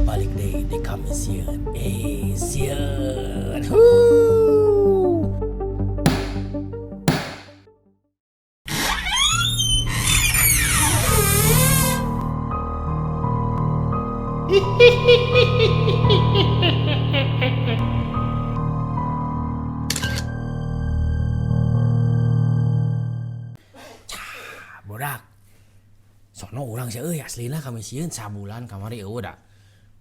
Balik deui di kamisieun sieun. Huu. Bodak. Sono urang sih euy aslina kami sieun sabulan kamari eueuh da.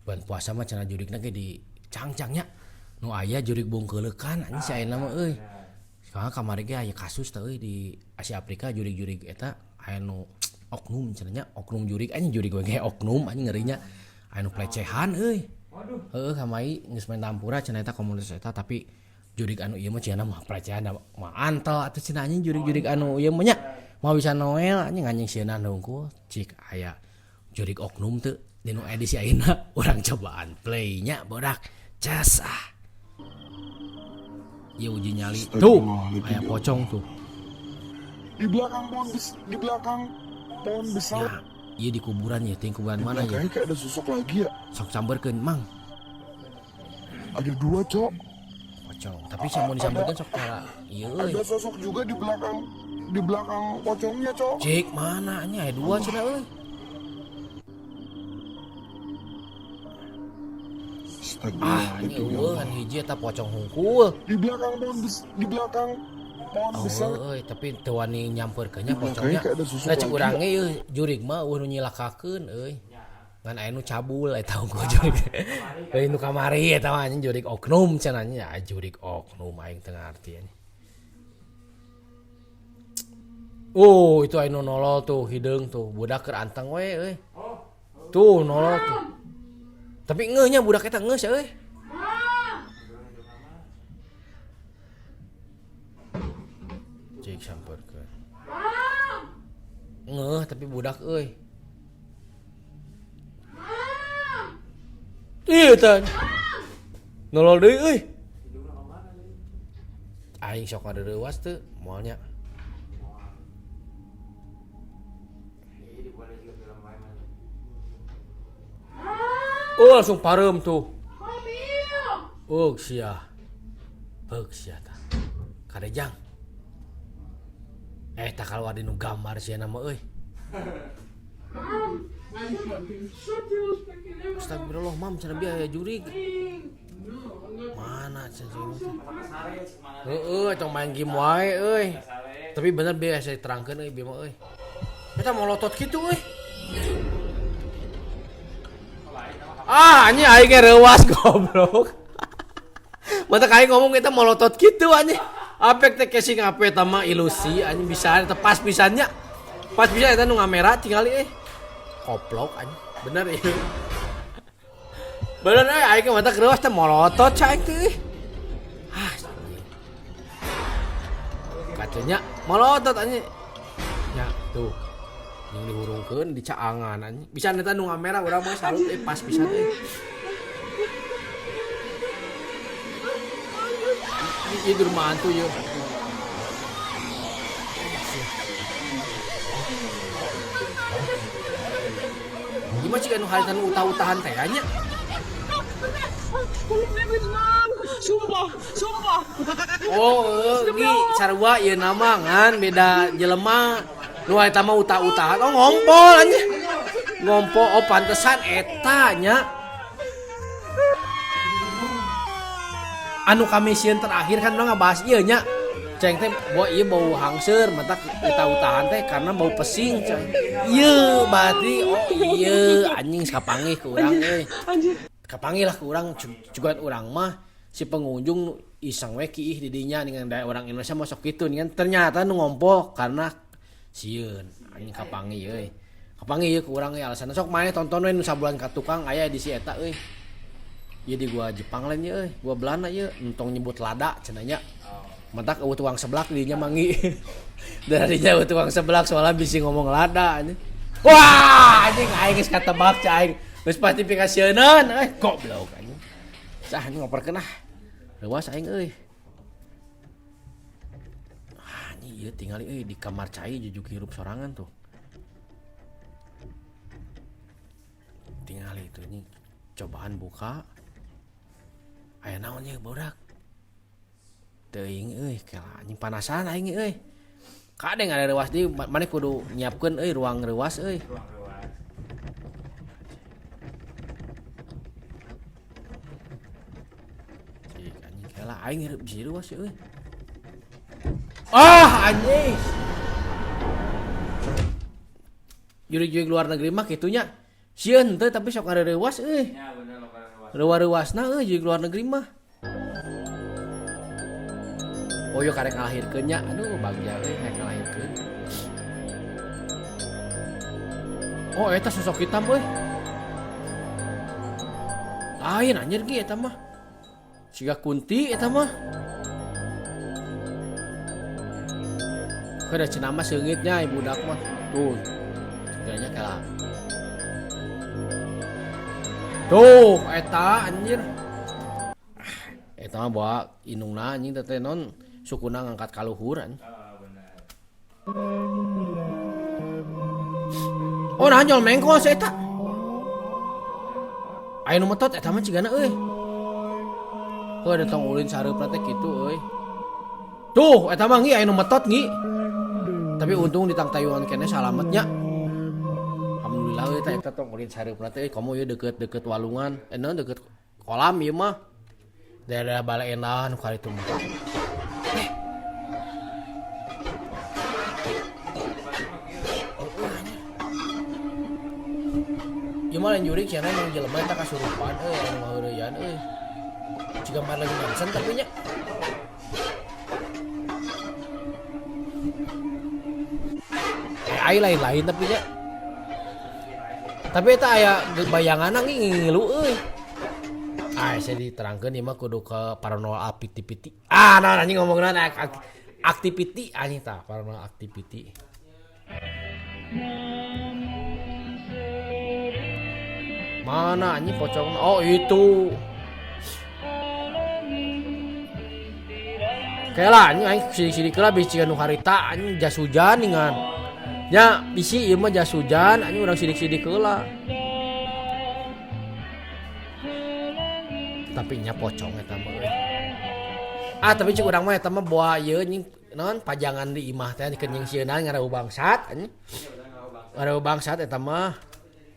Bulan puasa mah cenah jurigna ge di cangcangnya. Nu aya jurig bungkeuleukan anjing si ayeuna mah euy. Soalna kamari ge aya kasus teh euy di Asia Afrika jurig-jurig eta aya nu oknum cenah nya, oknum jurig anjing jurig we ge oknum anjing ngerinya. Aya nu pelecehan euy. Heeh kamari geus main tampura cenah eta komunitas eta tapi jurig anu ieu mah cenah mah pelecehan da mah antel atuh cenah anjing jurig-jurig anu ieu mah nya. Moal bisa noel anjing anjing sieuna hungkul cik aya jurig oknum teu dinu edisi ayeuna urang cobaan play nya bodak cas ah. Ieu uji nyali tuh aya pocong tuh. Di belakang pohon di belakang pohon besar. Ya, ieu di kuburan ya, ting kuburan Di mana ya? belakangnya kayak ada sosok lagi ya. Sok samberkeun mang. Ada dua, Cok. Pocong, tapi samun disamberkeun sok cara ieu euy. Ada sosok juga di belakang pocongnya, Cok. Cik mana nya aya dua cenah euy. Ah, Astagfirullahaladzim, ini ya eueuh Allah. kan hiji eta pocong hungkul. Di belakang pohon di belakang pohon besar. Oh, euy, tapi teu wani nyamperkeun nya Di belakangnya pocongnya. kayak ada sosok Nah, cek lagi urang ya. ge euy, jurig mah eueuh nu nyilakakeun euy. Ngan aya nu cabul eta hungkul jurig. Euy nu kamari eta mah anjing jurig oknum cenah nya, jurig oknum aing teu ngarti anjing. Oh, itu aya nu nolol tuh, hideung tuh, budak keur anteng we euy. Tuh nolol tuh. Tapi ngeuh nya budak eta ngeuh euy. Cik samperkeun. Ngeuh tapi budak euy. Ih eta. Nolol deui euy. Aing sok ngareurewas teu moal nya. Oh langsung parem tuh. Oh sia. Heuk sia tah. Kadejang. Tah kaluar dinu gambar sia nama euy. Astagfirullah mam cenah bieu aya jurig. Mana cenah sia teh? Heeh tong main game wae euy. Tapi bener bieu saya terangkeun euy bieu mah euy. Eta molotot kitu euy. Ah, anjing aing ge reuas goblok. Mata aing ngomong eta molotot kitu anjing. Apek teh casing ape eta mah ilusi anjing bisa eta pas pisannya. Pas pisan eta nu ngamera tingali euy. Koplok anjing. Bener ieu. Bener euy aing mata reuas teh molotot cai aing teh euy. Ah, anjing. Katanya molotot anjing. Ya, tuh. Yang dihurungkeun di caangan anjing. Bisa eta nu ngamera urang mah salut euy pas pisan euy. Ieu di rumah hantu ieu. Ieu mah ciga nu harita nu utah-utahan teh nya. Sumpah, sumpah. Oh, eueuh, sarua ieu nama ngan beda jelema. Nu eta mah utah-utahan. Oh, ngompol anjing. Ngompol, oh pantesan eta nya. Anu kami sieun terakhir kan urang ngabahas ieu nya. Ceng teh bawa ieu bau hangseur, matak utah-utahan teh karena bau pesing ceng. Ieu berarti oh ieu anjing kapanggih ke urang euy. Kapanggih lah ke urang juga urang mah si pengunjung iseng we kiih di dinya dengan da orang Indonesia mah sok kitu dengan ternyata nu ngompol karena sieun anjing kapanggih euy. Kapanggih ieu ku urang euy alasanna sok maneh tonton we nu sabulan ka tukang aya di si eta euy. Ieu di gua Jepang lain ieu euy, gua Belanda ieu entong nyebut lada cenah nya. Matak eueuh tukang seblak di dinya mangi. Dari dinya eueuh tukang seblak soalnya bisi ngomong lada anjing. Wah, anjing aing geus katebak cai aing. Geus pasti pikasieuneun euy, goblok anjing. Sah anjing ngoperkeun ah. Reuas aing euy. Ah, anjing ieu tingali euy di kamar cai jujuk hirup sorangan tuh. Tingali tuh anjing. Cobaan buka. Aya naon ieu budak? Teuing euy, kela anjing panasan aing euy. Kade ngarerewas deui maneh kudu nyiapkeun euy ruang reuas euy. Ruang reuas. Cik anjing kela aing hirup bisi reuas euy. Ah anjing. Jurig-jurig luar negeri mah kitu nya. Sieun teu tapi sok ngareurewas euy. Ya bener lo reuas. Reuwa-reuasna euy jurig luar negeri mah. Oh yo karek ngalahirkeun nya. Aduh bagja euy karek ngalahirkeun. Oh eta sosok hitam euy. Lain anjir ge eta mah. Siga kunti eta mah. Kada cenah mah seungitnya ieu budak mah. Tuh. Kayaknya kalah. Tuh eta anjir. Eta mah bawa indungna anjing teh non sukuna ngangkat ka luhur anjing. Heeh bener. Oh nah nyol mengkol si eta. Aya nu metot eta mah cigana euy. Heuh da tong ulin sareupna teh kitu euy. Tuh eta mah ngi aya nu metot ngi. Tapi untung ditangtayuan keneh salamet nya. Alhamdulillah euy eta tong ulin sareupna teh komo ieu deukeut-deukeut walungan, naon deukeut kolam ieu mah. Daerah Bale Endah nu karitu mah. Ieu mah lain jurig cenah nu jelema eta kasurupan euy anu ngaheureuyan euy. Jiga Marilyn Manson tapi nya. AI lain-lain tapi nya. Tapi eta aya bayanganna ngilu euy. Ah, saya diterangkeun ieu mah kudu ke paranormal activity. Ah, naon anjing ngomongna activity anjing tah paranormal activity. Mana anjing pocong? Oh, itu. Kela anjing aing sidik-sidik heula bisi nu harita anjing jas hujan ningan. Nya bisi ieu mah jas hujan anjing urang sidik-sidik heula. Tapi nya pocong eta mah euy. Ah tapi cik urang mah eta mah boa ieu anjing naon pajangan di imah teh dikeun jeung sieunna ngarau bangsat anjing. Ngarau bangsat eta mah.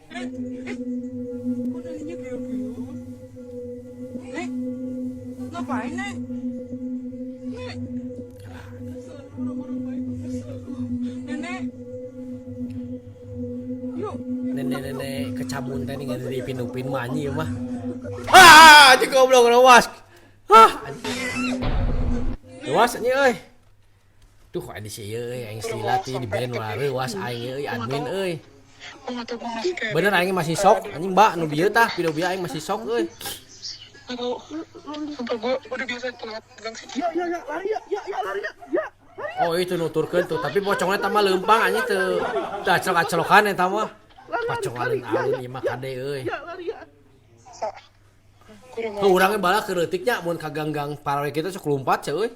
Kok narinya kayak gitu? Nek, ngapain Nek? Nek, kesel orang-orang baik kesel. Nenek, yuk. Nenek-nenek kecamun teh ningali di Ipin-Upin mah anjing ieu mah. Ah, anjing goblok lewas. Hah. Lewas anjing euy. Tuh ada si ieu euy aing selila ti di band ulah reuas aing euy admin euy. Bener aing masih sok anjing mbak nu bieu tah video bieu aing masih sok euy. Sumpah gue udah biasa telat gang sih. Ya ya ya lari ya ya ya lari ya ya. Oh itu nuturkeun tuh tapi pocongnya tambah leumpang anjing teu teu aclok-aclokan eta mah. Pocong alun-alun ieu mah kade euy. Ya lari ya. Sa. Tuh urang ge bala keur leutik nya mun ka gang-gang parawe kitu sok lumpat sia euy.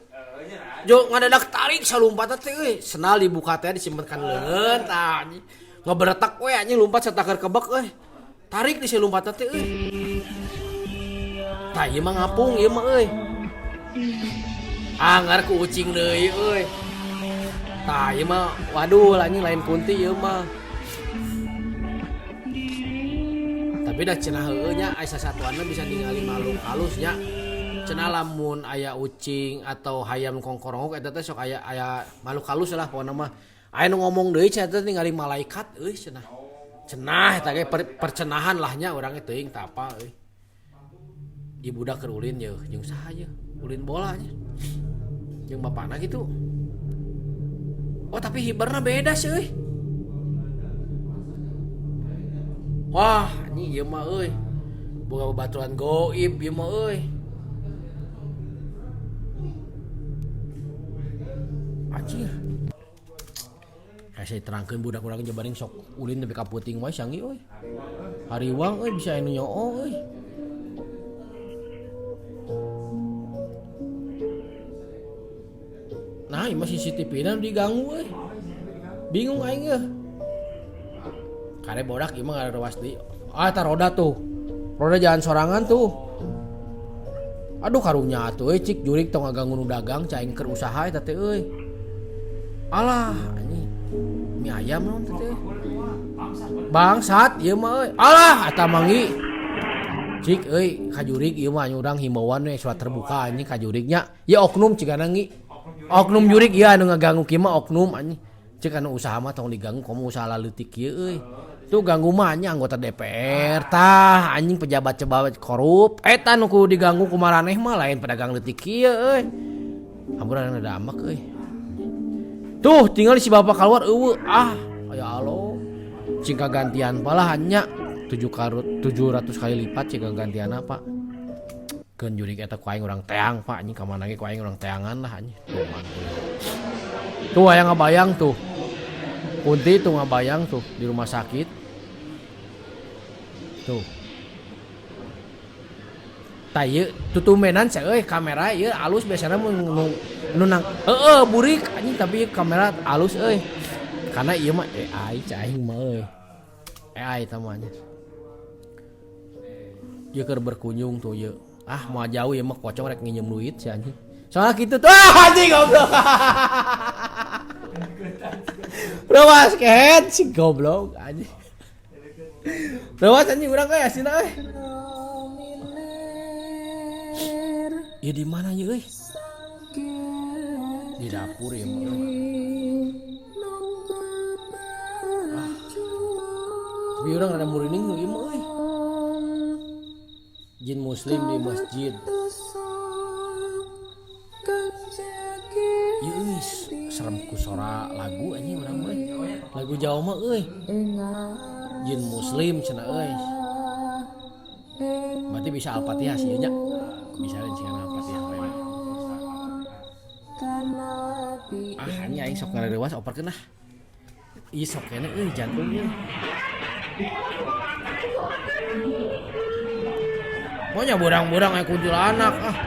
Jo ngadadak tarik salumpat teh euy. Senal dibuka teh disimpen kan leungeun tah anjing. Ngeberetak we anjing lumpat satakeur kebek euy. Tarik di lumpat teh euy. Tah ieu mah ngapung ieu mah euy. Anggar ku ucing deui euy. Tah ieu mah waduh anjing lain kunti ieu mah. Tapi dah cenah heueuh nya aya sasatuanna bisa ningali makhluk halus nya. Cenah lamun aya ucing atau hayam kongkorongok eta teh sok aya aya makhluk halus lah pokona mah. Aya nu ngomong deui cenah teh ningali malaikat euy cenah. Cenah eta ge percenahan lah nya urang ge teuing tah apa euy. Ieu budak keur ulin yeuh jeung saha yeuh? Ulin bola nya. Jeung bapana kitu. Oh tapi hiberna beda sih euy. Wah, anjing ieu mah euy. Boga babaturan goib ieu mah euy. Anjir. Kayak saya terangkeun budak urang jabaring sok ulin nepi ka peuting wae sangi euy. Hariwang euy bisa anu nyoo euy. Nah, ieu mah CCTV-na diganggu euy. Bingung aing euy. Kare bodak ieu mah ngarewas deui. Ah, eta roda tuh. Roda jalan sorangan tuh. Aduh karunya atuh euy cik jurik tong ngaganggu nu dagang cai keur usaha eta teh euy. Alah anjing. Mie ayam naon teh teh. Bangsat ieu mah euy. Alah eta manggi. Cik euy ka jurik ieu mah urang himbauan we surat terbuka anjing ka juriknya. Ieu oknum cigana ngi. Oknum jurik ieu anu ngaganggu kieu mah oknum anjing. Cik anu usaha mah tong diganggu komo usaha laleutik kieu euy. Tuh ganggu mah anjing anggota DPR tah anjing pejabat-pejabat korup eta nu kudu diganggu ku maraneh mah lain pedagang leutik kieu euy. Hampura ada amak euy. Tuh tinggal si bapak keluar eueuh ah ya Allah. Cing kagantian palah nya 700 kali lipat cing kagantian apa. Keun jurik eta ku aing urang teang pak anjing ka mana ge ku aing urang teangan lah anjing. Tuh mantul. Tuh aya ngabayang tuh. Kunti tuh ngabayang tuh di rumah sakit. Tuh. Tah ieu tutumenan sia euy kamera ieu alus biasana mun nu nang heueuh burik anjing tapi ieu kamera alus euy. Karena ieu mah AI cai aing mah euy. AI eta mah nya. Ieu keur berkunjung tuh ieu. Ah moal jauh ieu mah kocong rek nginjem duit si anjing. Soalnya kitu tuh ah, anjing goblok. Lewas kehet si goblok anjing. Lewas anjing urang euy asina euy. Ieu di mana ieu euy? Di dapur ieu mah. Ah. Tapi urang rada murining ieu mah euy. Jin muslim di masjid. Ieu euy serem ku sora lagu anjing urang mah euy. Lagu Jawa mah euy. Jin muslim cenah euy. Berarti bisa Al-Fatihah sih nya. Bisa cenah Al-Fatihah we. Ah nya aing sok ngareuwas operkeun lah. Ih sok keneh euy jantung euy. Pokoknya borang-borang aya kuntilanak ah.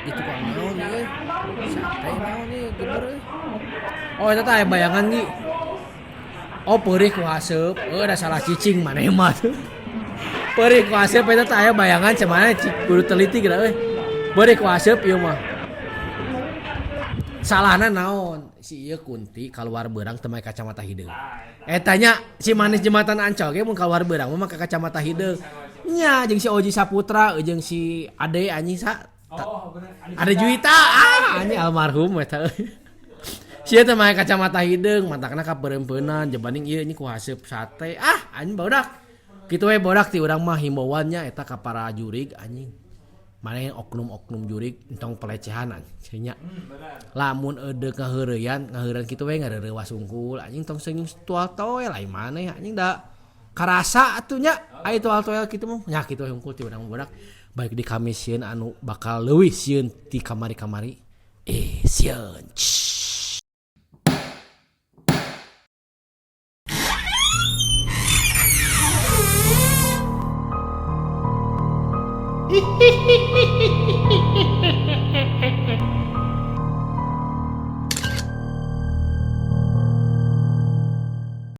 Itu tukang naon euy. Sate naon ieu geber euy. Oh eta teh aya bayangan gi. Oh peurih ku haseup. Heuh da salah cicing maneh mah tuh. Peurih ku haseup eta teh aya bayangan cenah cik kudu teliti geura euy. Peurih ku haseup ieu mah. Salahna naon? Si ieu kunti kaluar beurang teu make kacamata hideung. Eta nya si manis jembatan Ancol ge mun kaluar beurang mah make kacamata hideung. Nya jeung si Oji Saputra jeung si Ade anjing sa. Ade Juwita ah anjing almarhum eta euy. Sia teh make kacamata hideung matakna ka peureum-peunan jebanding ieu anjing ku haseup sate ah anjing barudak. Kitu we barudak ti urang mah himbauan nya eta ka para jurig anjing. Maneh oknum-oknum jurig entong pelecehan anjing nya. Lamun eudeuh ngaheureyan ngaheureun kitu we ngareurewas hungkul anjing tong senyum tual-toel ai maneh anjing da karasa atuh nya ai tual-toel kitu mah nya kitu we hungkul ti urang barudak. Baik di Kamis sieun anu bakal leuwih sieun ti kamari-kamari eh sieun.